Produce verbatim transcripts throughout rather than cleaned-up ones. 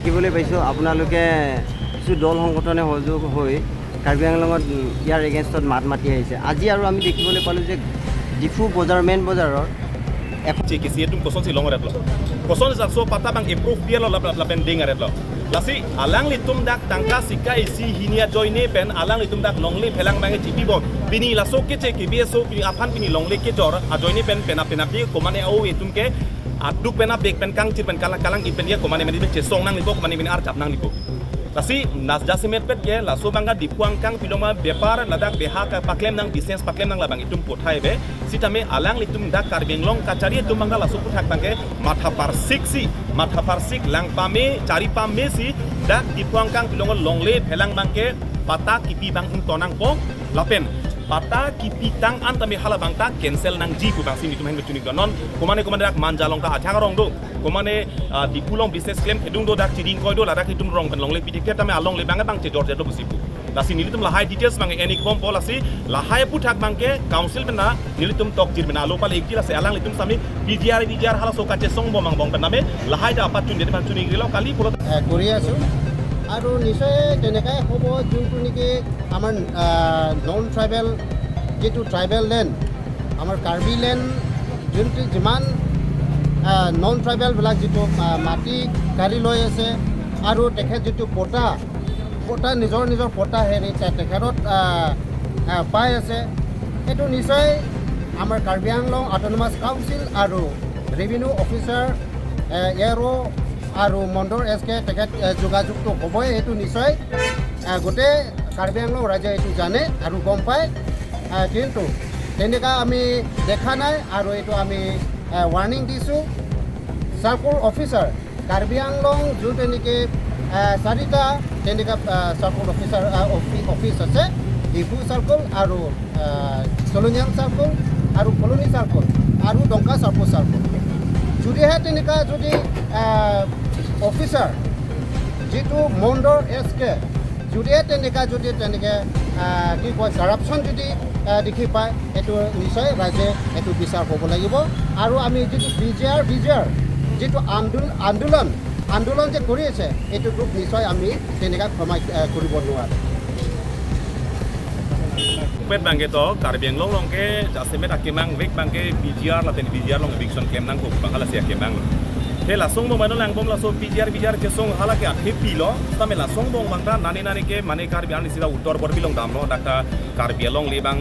দেখিবলৈ পাইছোঁ আপোনালোকে কিছু দল সংগঠনে সহযোগ হৈ কাৰ্বি আংলঙত, উম, ইয়াৰ এগেইনষ্টত মাত মাতি আহিছে। আজি আৰু আমি দেখিবলৈ পালোঁ যে ডিফু বজাৰ, মেইন বজাৰৰ এখন Che kisi atum kosonsi long aret lo. Kosonsi laso patta abang approve dia lo lap lap lapen ding aret lo. Lasi alanglitum dak tangka sika isi hini ajoine pen alanglitum dak longle phelang abang chipi bom. Pini laso keche ke B S O pini aphan pini longle kejor ajoine pen penap penap di komane au etum ke aduk penap bek pen kangchir pen kalang kalang ipen ya komane mani pen chesong nanglipo, komane mani arjap nanglipo. Lasi nas jasemet pet ke laso abang ke Diphu angkang piloma bepar ladak beha kepaklem nang, business paklem nang labang itum pothai be. Sitame alanglitum dak Karbi Anglong kachari atum abang ke laso aphuthak abang ke matha parsik si, matha parsik lang pame, chari pame si dak Diphu angkang pilongo longle phelang abang ke patta kipi abang ingtonang po lapen patta kipi tang an tame hala abang ta cancel nangji pu abang si nelitum hang chuning donon. Komane komane dak Manja along ta ajang arong do. Komane, ah, Diphu along business klem thedung do dak chiri ingkoi do ladak itum rong pen longle pidik tame alongle abang abang chejor jedo busi pu. Lasi nelitum lahai details abang enik bom po lasi lahai aphuthak abang ke council pen na nelitum tokjir pen alo pale ikji lasi alanglitum sami P G R, P G R halaso kachesong bom angbong pen name lahai ta apat chun jadi pan chuning rilo kali pulo. এ, কৰি আছোঁ আৰু নিশ্চয় তেনেকাই হ'ব। যোনটো নেকি আমাৰ non tribal, যিটো ট্ৰাইবেল লেণ্ড, আমাৰ কাৰ্বি লেণ্ড, যোনটো যিমান নন ট্ৰাইবেলবিলাক যিটো আ, মাটি কাঢ়ি লৈ আছে আৰু তেখেত যিটো পটা, পটা, নিজৰ নিজৰ পটা হেৰি তে- তেখেতত আ, আ, পাই আছে, সেইটো নিশ্চয় আমাৰ কাৰ্বি আংলং অট'নমাছ কাউন্সিল আৰু ৰেভিনিউ অফিচাৰ, এ, এ আৰ অ' আৰু মণ্ডল এছ কে তেখেত, এ, যোগাযোগটো হ'বই, সেইটো নিশ্চয়, এ, গোটেই কাৰ্বি আংলং ৰাইজে এইটো জানে আৰু গম পায়। এ, কিন্তু তেনেকুৱা আমি দেখা নাই আৰু এইটো আমি, এ, ৱাৰ্ণিং দিছোঁ। চাৰ্কল অফিচাৰ, কাৰ্বি আংলং য'ত নেকি, এ, চাৰিটা তেনেকুৱা, এ, চাৰ্কল অফিচাৰ, এ, অফি- অফিচ আছে, ডিফু চাৰ্কল আৰু আহ, চলনিয়াং চাৰ্কল আৰু কলনী চাৰ্কল আৰু ডংকা চাৰ্কল চাৰ্কল। যদিহে তেনেকুৱা যদি, আহ, অফিচাৰ যিটো মণ্ডল এছ কে, যদিহে তেনেকুৱা যদি তেনেকে, আহ, কি কয়, কাৰাপশ্যন যদি, আহ, দেখি পায়, এইটো নিশ্চয় ৰাইজে এইটো বিচাৰ হ'ব লাগিব। আৰু আমি যিটো পি জি আৰ, বি জি আৰ যিটো আন্দোলন, আন্দোলন আন্দোলন যে কৰি আছে, এইটো গ্ৰুপ নিশ্চয় আমি তেনেকা ক্ষমা, এ, কৰিব নোৱাৰোঁ। Pet abang ke to, Karbi Anglong along ke jasemet akemang vek abang ke P G R lapen P G R along eviction klem nangkok abang hala si akemang lo. He lason abang mano lang bom laso P G R, P G R kesong hala ke athe pilo, tame lason abang abang ta nani nani ke mane Karbi ani sida utor bor bilong damlo, dak ta Karbi alongle abang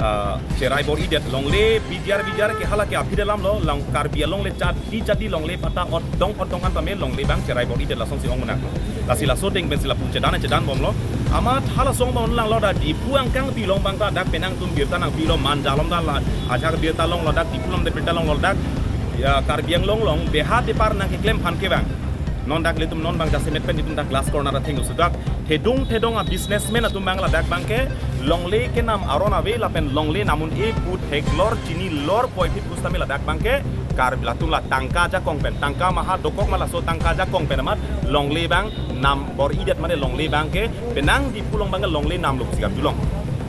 ah, cherai bor-idet longle P G R, P G R ke hala ke aphi dalam lo, long Karbi alongle chadi chadi longle patta otdong otdong an tame longle abang cherai bor-idet lasonsi ong munak lo. Lasi laso deng pensi lapu chedan chedan bomlo. Amat halason abang lang lo dak Diphu angkangpi along abang ta dak penang atum birta nangpilo, Manja along ta la, ajak birta longlo dak Diphu along de birta longlo dak, ya, Karbi Anglong along beha tepar nangkeklem aphan ke abang. Non dak ilitum non abang jasemet pen ilitum dak glass corner atheng usu dak thedung thedung a businessman atum abang ladak abang ke longle kenam aron ave lapen longle nam un-e pu theklor chinilor puvoiphit pusitame ladak abang ke Karbi latum la tangka ajakong pen, tangka maha dokok ma laso tangka ajakong pen amat longle abang nam bor-idet mane longle abang ke penang Diphu along abang ke longle namlo pusi kapjulong.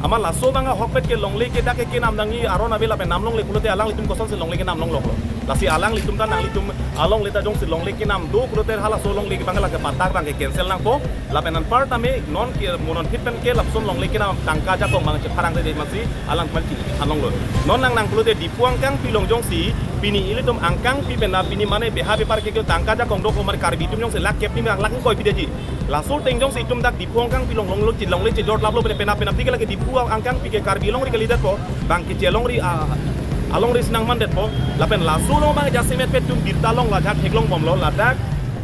Amat laso abang ahokpet ke longle ke dak ke kenam nangji aron ave lapen nam longle pulote alanglitum kosonsi longle kenam longloklo. Lasi alanglitum ta nanglitum alongle ta jongsi longle kenam do pulote halaso longle abang lake patta abang ke cancel nangpo. Lapen anpar tame non ke mo non phit pen ke lapuson longle kenam tangka ajakong abang chepharang de masi alang pen chini alonglo. Non nang nang pulote Diphu angkangpi along jongsi pini ilitum angkangpi pen na pini mane beha bepar ke ke tangka ajakong dokok mane Karbi atum jongsi lakh kep ni abang lakh ingkoi pideji. Laso ateng jongsi itum dak Diphu angkangpi along longle che longle chejor laplo pen penap penap di ke lake Diphu angkangpi ke Karbi alongri kalidetpo, abang ke che alongri, ah, alongri si nangmandetpo. Lapen laso along abang jasemet pen itum birta longlo ajak theklong bomlo ladak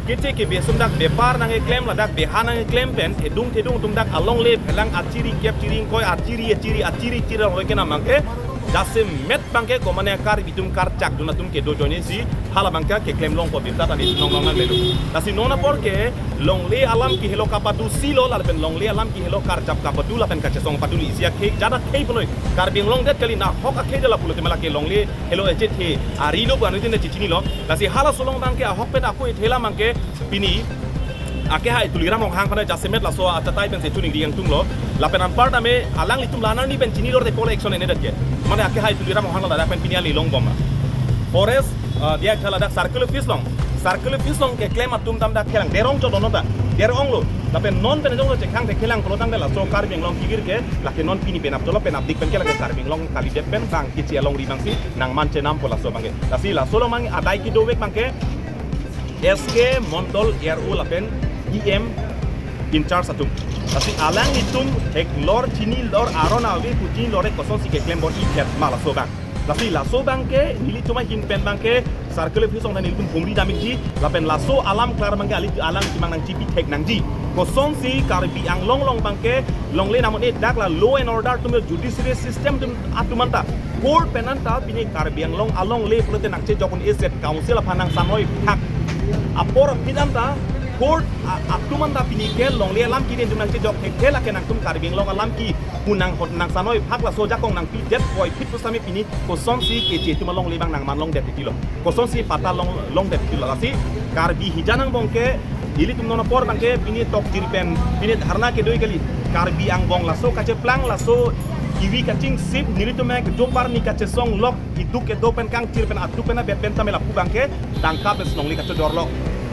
keche ke B S O atum dak bepar nangkeklem ladak beha nangkeklem pen thedung thedung atum dak alongle phelang achiri kep chiri ingkoi achiri achiri achiri chiri alongle kenam abang ke jasemet abang ke komane Karbi atum karchak dun atum kedo ajoine si hala abang ke keklem longpo birta ta neli nong nong nanglelo. Lasi non apor ke longle alam kehelo kapadu si lo lapen longle alam kehelo karjap kapadu lapen kachesong padu ni isi akhei jada khei punoi Karbi Anglong det kali nahok akhei de la pulote mala ke longle helo echethe ari lo pu anuttin chechinilo. Lasi halaso along abang ke ahokpet ako ethela abang ke pini akehai Tuliram Ronghang aphan jasemet laso achatai pensi chuning ri ingtunglo. Lapen anpar tame alanglitum la arni pen chinilo de pole action enedet ke. Mane akehai Tuliram Ronghang ladak pen pini ali long bom ma. Forest, ah, diak thala dak circle office along Circle office along keklem atum tam dak kelang, derong chodon ta, derong lo. Lapen non pen jong lo chekhang te kelang pulo tangte laso Karbi Anglong kivir ke, lake non pini penap jolo penap dik pen ke lake Karbi Anglong kalidet pen bang kechi alongri abangsi nangman chenampo laso abangke. Lasi laso along mang adai kedovek abangke S K Mondol R O lapen E M in charge atum. Lasi alanglitum theklor chinilor aron ave pu chinilor-e kosonsi keklem bor-i phet ma laso abang. Lasi laso abangke nelitum ahin pen abangke Circle office along nelitum humri damikji, lapen laso alam klar abangke alit alang chimang nangchipi thek nangji. Kosonsi Karbi Anglong along abangke longle namone dak la law and order atum, judiciary system atum, atum anta, court pen anta pini Karbi Anglong alongle pulote nangchejok un-e set council aphan nangsanoi phak. Apor aphi anta court a-, atum anta pini ke longle alam kidin atum nangchejok thekthe, lake nangtum Karbi Anglong alam ke pu nanghot nangsanoi phak, laso ajakong nangpidet puvoiphit pusitame pini kosonsi keche atum alongle abang nangman longdet titilo. Kosonsi patta long, longdet titilo. Lasi Karbi hijan angbong ke ilitum non apor abangke pini tokdir pen pini dharna kedoi kali. Karbi angbong laso kacheplang, laso kivi kachingsip, nelitum ek Jopar ni kachesong lok, iduk kedo pen kangthir pen aduk pen abet pen tame lapu abangke tangka pensi longle kachojorlo.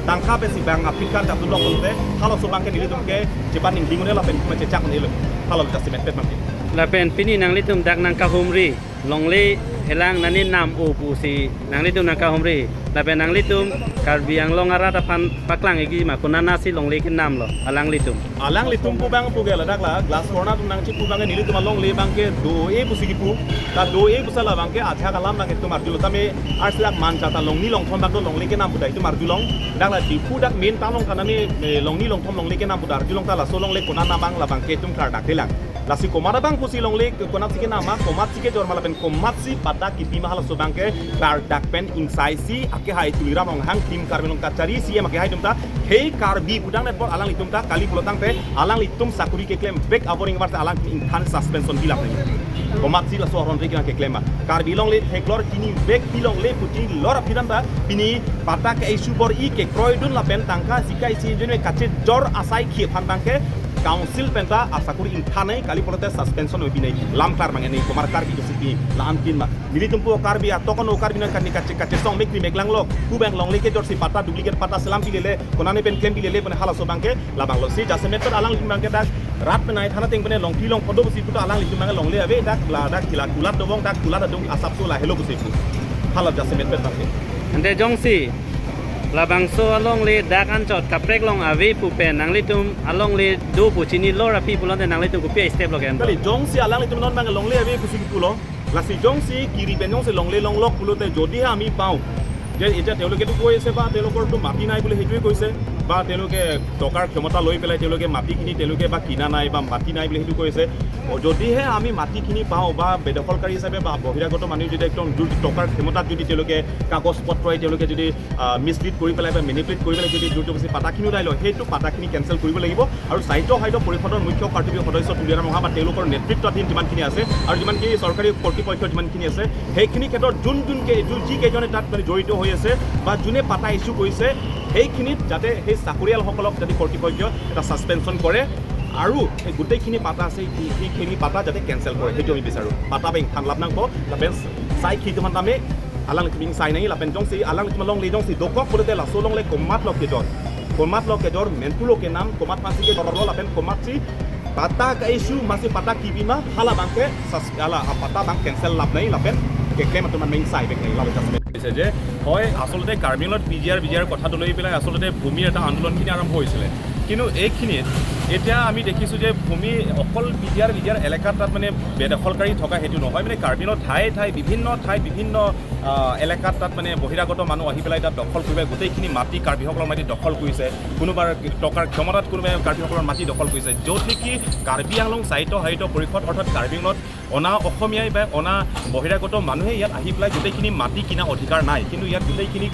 Tangka pensi bang aphi kan ta dulok pulote, halaso abangke nelitum ke chepan ningding un-e lapen kuma chechak un-elo. Hala lo jasemet pet abangke. Lapen pini nanglitum dak nangkahumri longle helang nani nam-o pusi nanglitum nangkahumri. Lapen nanglitum Karbi Anglong arat aphan paklang-ikji ma, konatnasi longle kenamlo alanglitum? Alanglitum pu abang pu ke ladak la glass corner atum nangchipu abangke nelitum alongle abangke do-e pusi kipu. Ta do-e pusi la abangke ajahak alam abangke itum arjulo tame, arsi dak Manja ta longni longthom dak do longle kenam pu ta itum arjulong. Dak la Diphu dak main town along ta nani, eh, longni longthom longle kenam pu ta arjulong, ta laso longle konat abang la abangke itum klardak telang. Lasi komat abang pusi longle konatsi kenam ma, komatsi kejor ma lapen komatsi patta kipi ma, halaso abangke klardak pen ingsaisi akehai Tuliram Ronghang, Team Karbi Anglong Kachari, C M akehai atum ta, khei Karbi pudang network alanglitum ta kali pulo tangte alanglitum sakuri keklem vek avoring var ta alang ingthan suspension bilap nang. Komatsi laso aron re keklem ma. Karbi longle theklor chinivek pi longle pu chinilor aphi anta pini patta ke-issue bor-i kekroidun lapen tangka sika isi jun kachejor asai khei aphan abangke council pen ta asakuri ingthan nai, kali pulote suspension oi binai. Lam klar mang ini komat Karbi do sipi la-an tin ma. Nelitum pu Karbi atok ano Karbi non kani kache kachesong mekri meklanglo. Pu abang longle kejorsi patta duplicate patta selam pilele, konane pen klem pilele pune halaso abangke labanglo. Si jasemet pen alanglitum abangke dak rat penai thana teng pune longpi longpho do pusi puta alanglitum abangke longle ave dak la dak kila kulat dobong dak kulat adung asapso lahelo pusi pu. Hala jasemet pen abangke. Ante jongsi labangso alongle dak anchot kaprek along ave pu pen nanglitum alongle do pu chinilor aphi pulote nanglitum kopi step lo ke-en? Kali, jongsi alanglitum non abang longle ave pusi kipulo. Lasi jongsi kiri pen jongsi longle longlok pulote jodi ha ami pao, যে এতিয়া তেওঁলোকেতো কৈ আছে বা তেওঁলোকৰতো মাটি নাই বুলি সেইটোৱে কৈছে, বা তেওঁলোকে টকাৰ ক্ষমতা লৈ পেলাই তেওঁলোকে মাটিখিনি তেওঁলোকে বা কিনা নাই বা মাটি নাই বুলি সেইটো কৈছে। অ, যদিহে আমি মাটিখিনি পাওঁ বা বেদখলকাৰী হিচাপে বা বহিৰাগত মানুহ যদি একদম জোৰ টকাৰ ক্ষমতাত যদি তেওঁলোকে কাগজ পত্ৰই তেওঁলোকে যদি, আহ, মিছলিড কৰি পেলাই বা মেনিপুলেট কৰি পেলাই যদি জোৰ জবৰদস্তি পাতাখিনি উঠাই লয়, সেইটো পাতাখিনি কেঞ্চেল কৰিব লাগিব। আৰু স্বায়ত্তশাসিত পৰিষদৰ মুখ্য কাৰ্যবাহী সদস্য তুলিৰাম ৰংহাং বা তেওঁলোকৰ নেতৃত্বাধীন যিমানখিনি আছে আৰু যিমানখিনি চৰকাৰী কৰ্তৃপক্ষ যিমানখিনি আছে, সেইখিনি ক্ষেত্ৰত যোন যোন কে-, যোন যিকেইজনে তাত মানে জড়িত হৈ আছে বা যোনে পাতা ইছ্যু কৰিছে, সেইখিনিত যাতে সেই চাকৰিয়ালসকলক যাতে কৰ্তৃপক্ষই এটা ছাছপেনশ্যন কৰে আৰু এই গোটেইখিনি পাতা আছে, সেই, সেইখিনি পাতা যাতে কেঞ্চেল কৰে, সেইটো আমি বিচাৰোঁ। পাতা বেংক থান লাভ নাংক, লাপেন চাই কি teman tame, alanglitum ingsai nangji, lapen jongsi alanglitum alongle jongsi dokok pulote laso alongle komat lo kejor. Komat lo kejor, mentu lo kenam, komat pensi kejor lo lapen komatsi patta ke-issue masi patta kipi ma, hala abangke sas-, hala patta abang cancel lap nangji lapen keklem atum an ingsai bek nangji, lapen sas-, হৈছে যে হয়, আচলতে কাৰ্বি আংলঙত P G আৰ, বি জি আৰ কথাটো লৈ পেলাই আচলতে ভূমিৰ এটা আন্দোলনখিনি আৰম্ভ হৈছিলে। কিন্তু এইখিনিত এতিয়া আমি দেখিছোঁ যে ভূমি অকল পি জি আৰ, বি জি আৰ এলেকাত তাত মানে বেদখলকাৰী থকা সেইটো নহয়, মানে কাৰ্বি আংলঙত ঠায়ে ঠায়ে বিভিন্ন ঠাই বিভিন্ন, আহ, এলেকাত তাত মানে বহিৰাগত মানুহ আহি পেলাই তাত দখল কৰি পেলাই গোটেইখিনি মাটি কাৰ্বিসকলৰ মাটি দখল কৰিছে। কোনোবাৰ টকাৰ ক্ষমতাত কোনোবাই কাৰ্বিসকলৰ মাটি দখল কৰিছে, য'ত নেকি কাৰ্বি আংলং স্বায়ত্তশাসিত পৰিষদ অৰ্থাৎ কাৰ্বি আংলঙত অনা অসমীয়াই বা অনা বহিৰাগত মানুহে ইয়াত আহি পেলাই গোটেইখিনি মাটি কিনা অধিকাৰ নাই, কিন্তু ইয়াত গোটেইখিনি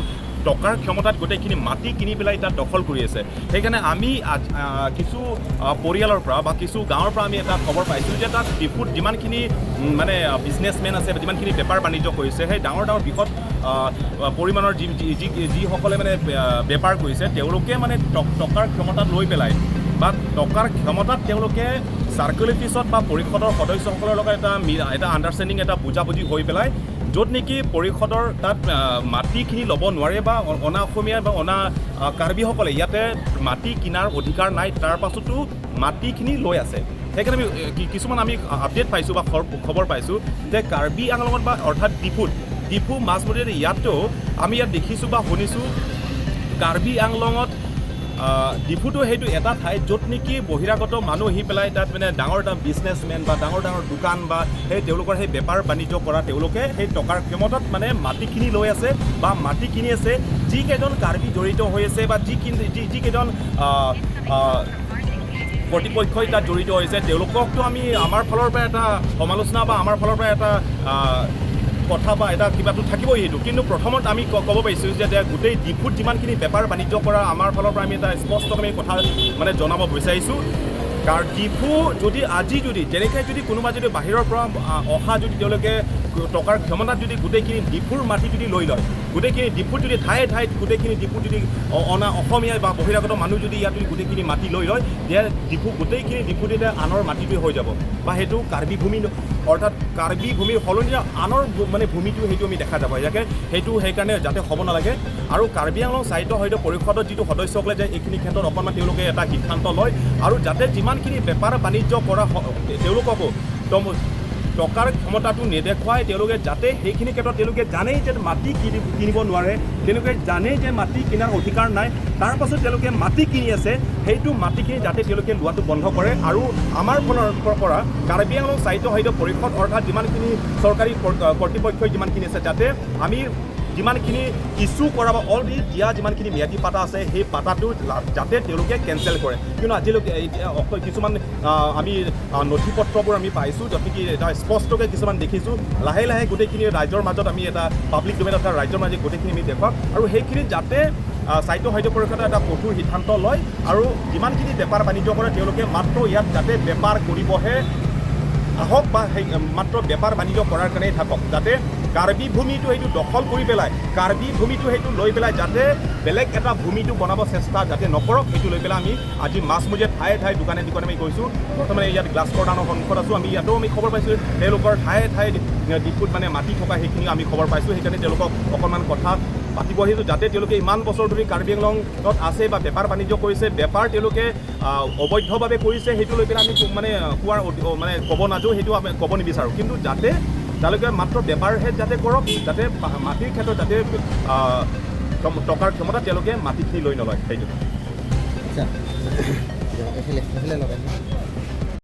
টকাৰ ক্ষমতাত গোটেইখিনি মাটি কিনি পেলাই তাত দখল কৰি আছে। সেইকাৰণে আমি আজ-, আহ, কিছু, আহ, পৰিয়ালৰ পৰা বা কিছু গাঁৱৰ পৰা আমি এটা খবৰ পাইছোঁ যে তাত ডিফুত যিমানখিনি, উম, মানে, আহ, বিজনেছমেন আছে বা যিমানখিনি বেপাৰ বাণিজ্য কৰিছে, সেই ডাঙৰ ডাঙৰ বৃহৎ, আহ, আহ, পৰিমাণৰ যি, যি, যি, যিসকলে মানে, আহ, বেপাৰ কৰিছে, তেওঁলোকে মানে ট-, টকাৰ ক্ষমতাত লৈ পেলাই বা টকাৰ ক্ষমতাত তেওঁলোকে চাৰ্কল অফিচত বা পৰিষদৰ সদস্যসকলৰ লগত এটা মি-, এটা আণ্ডাৰষ্টেণ্ডিং, এটা বুজাবুজি হৈ পেলাই য'ত নেকি পৰিষদৰ তাত আহ, মাটিখিনি ল'ব নোৱাৰে বা অ- অনা অসমীয়া বা অনা আহ, কাৰ্বিসকলে ইয়াতে মাটি কিনাৰ অধিকাৰ নাই, তাৰ পাছতো মাটিখিনি লৈ আছে। সেইকাৰণে আমি এ, কি- কিছুমান আমি আপডেট পাইছোঁ বা খৰ- খবৰ পাইছোঁ যে কাৰ্বি আংলঙত বা অৰ্থাৎ ডিফুত, ডিফু মাছমজিয়াত ইয়াতো আমি ইয়াত দেখিছোঁ বা শুনিছোঁ কাৰ্বি আংলঙত আহ, ডিফুটো সেইটো এটা ঠাই য'ত নেকি বহিৰাগত মানুহ আহি পেলাই তাত মানে ডাঙৰ ডাঙৰ বিজনেছমেন বা ডাঙৰ ডাঙৰ দোকান বা সেই তেওঁলোকৰ সেই বেপাৰ বাণিজ্য কৰা তেওঁলোকে সেই টকাৰ ক্ষমতাত মানে মাটিখিনি লৈ আছে বা মাটি কিনি আছে। যিকেইজন কাৰ্বি জড়িত হৈ আছে বা যিখিনি যি যিকেইজন আহ, আহ, কৰ্তৃপক্ষই তাত জড়িত হৈছে তেওঁলোককতো আমি আমাৰ ফালৰ পৰা এটা সমালোচনা বা আমাৰ ফালৰ পৰা এটা আহ, কথা বা এটা কিবাটো থাকিবই সেইটো। কিন্তু প্ৰথমত আমি ক- ক'ব পাৰিছোঁ যে এতিয়া গোটেই ডিফুত যিমানখিনি বেপাৰ বাণিজ্য কৰা আমাৰ ফালৰ পৰা আমি এটা স্পষ্টকৈ আমি কথা মানে জনাব বিচাৰিছোঁ। কাৰণ ডিফু যদি আজি যদি তেনেকৈ যদি কোনোবা যদি বাহিৰৰ পৰা আহ, অহা যদি তেওঁলোকে টকাৰ ক্ষমতাত যদি গোটেইখিনি ডিফুৰ মাটি যদি লৈ লয়, গোটেইখিনি ডিফুত যদি ঠায়ে ঠায়ে গোটেইখিনি ডিফুত যদি অ- অনা অসমীয়া বা বহিৰাগত মানুহ যদি ইয়াত যদি গোটেইখিনি মাটি লৈ লয়, তেতিয়া ডিফু গোটেইখিনি ডিফুত এতিয়া আনৰ মাটিটোৱে হৈ যাব বা সেইটো কাৰ্বি ভূমি ন- অৰ্থাৎ কাৰ্বি ভূমিৰ সলনি আনৰ ভূ- মানে ভূমিটো সেইটো আমি দেখা যাব। ইয়াকে সেইটো সেইকাৰণে যাতে হ'ব নালাগে। আৰু কাৰ্বি আংলং স্বায়ত্তশাসিত পৰিষদত যিটো সদস্যসকলে যে এইখিনি ক্ষেত্ৰত অকণমান তেওঁলোকে এটা সিদ্ধান্ত লয় আৰু যাতে যিমানখিনি বেপাৰ বাণিজ্য কৰা হ- তেওঁলোককো তম- টকাৰ ক্ষমতাটো নেদেখুৱাই তেওঁলোকে যাতে সেইখিনি ক্ষেত্ৰত তেওঁলোকে জানেই যে মাটি কিনি- কিনিব নোৱাৰে, তেওঁলোকে জানেই যে মাটি কিনাৰ অধিকাৰ নাই, তাৰ পাছত তেওঁলোকে মাটি কিনি আছে, সেইটো মাটিখিনি যাতে তেওঁলোকে লোৱাটো বন্ধ কৰে। আৰু আমাৰ ফালৰ পৰা কাৰ্বি আংলং স্বায়ত্তশাসিত পৰিষদ অৰ্থাৎ যিমানখিনি চৰকাৰী কৰ- কৰ্তৃপক্ষই যিমানখিনি আছে যাতে আমি যিমানখিনি ইছ্যু কৰা বা অলৰেডি দিয়া যিমানখিনি ম্যাদী পাতা আছে সেই পাতাটো লা- যাতে তেওঁলোকে কেঞ্চেল কৰে। কিন্তু আজিলৈকে এই, অ- কিছুমান আহ, আমি আহ, নথি পত্ৰবোৰ আমি পাইছোঁ য'ত নেকি এটা স্পষ্টকৈ কিছুমান দেখিছোঁ। লাহে লাহে গোটেইখিনি ৰাইজৰ মাজত আমি এটা পাব্লিক ডমেইনত এটা ৰাইজৰ মাজত গোটেইখিনি আমি দেখুৱাম আৰু সেইখিনি যাতে আহ, স্বায়ত্তশাসিত পৰিষদে এটা কঠোৰ সিদ্ধান্ত লয় আৰু যিমানখিনি বেপাৰ বাণিজ্য কৰে তেওঁলোকে মাত্ৰ ইয়াত যাতে বেপাৰ কৰিবহে আহক বা সেই মাত্ৰ বেপাৰ বাণিজ্য কৰাৰ কাৰণেই থাকক, যাতে কাৰ্বি ভূমিটো সেইটো দখল কৰি পেলাই কাৰ্বি ভূমিটো সেইটো লৈ পেলাই যাতে বেলেগ এটা ভূমিটো বনাব চেষ্টা যাতে নকৰক, সেইটো লৈ পেলাই আমি আজি মাছমজিয়াত ঠায়ে ঠায়ে দোকানে দোকানে আমি গৈছোঁ। বৰ্তমানে ইয়াত গ্লাছ কৰ্ডানৰ সন্মুখত আছোঁ। আমি ইয়াতো আমি খবৰ পাইছোঁ তেওঁলোকৰ ঠায়ে ঠায়ে ডি- ডিফুত মানে মাটি থকা সেইখিনি আমি খবৰ পাইছোঁ। সেইকাৰণে তেওঁলোকক অকণমান কথা পাতিব আহিছোঁ যাতে তেওঁলোকে ইমান বছৰ ধৰি কাৰ্বি আংলঙত আছে বা বেপাৰ বাণিজ্য কৰিছে, বেপাৰ তেওঁলোকে আহ, অবৈধভাৱে কৰিছে, সেইটো লৈ পেলাই আমি কো- মানে আহ, কোৱাৰ অধি- অ, মানে ক'ব নাযাওঁ, সেইটো আমি ক'ব নিবিচাৰোঁ। কিন্তু যাতে তেওঁলোকে মাত্ৰ বেপাৰহে যাতে কৰক, যাতে পা- মাটিৰ ক্ষেত্ৰত যাতে আহ, ক্ষম- টকাৰ ক্ষমতা তেওঁলোকে মাটিখিনি লৈ নলয়, সেইটো। আচ্ছা। এইফালে এইফালে লগাই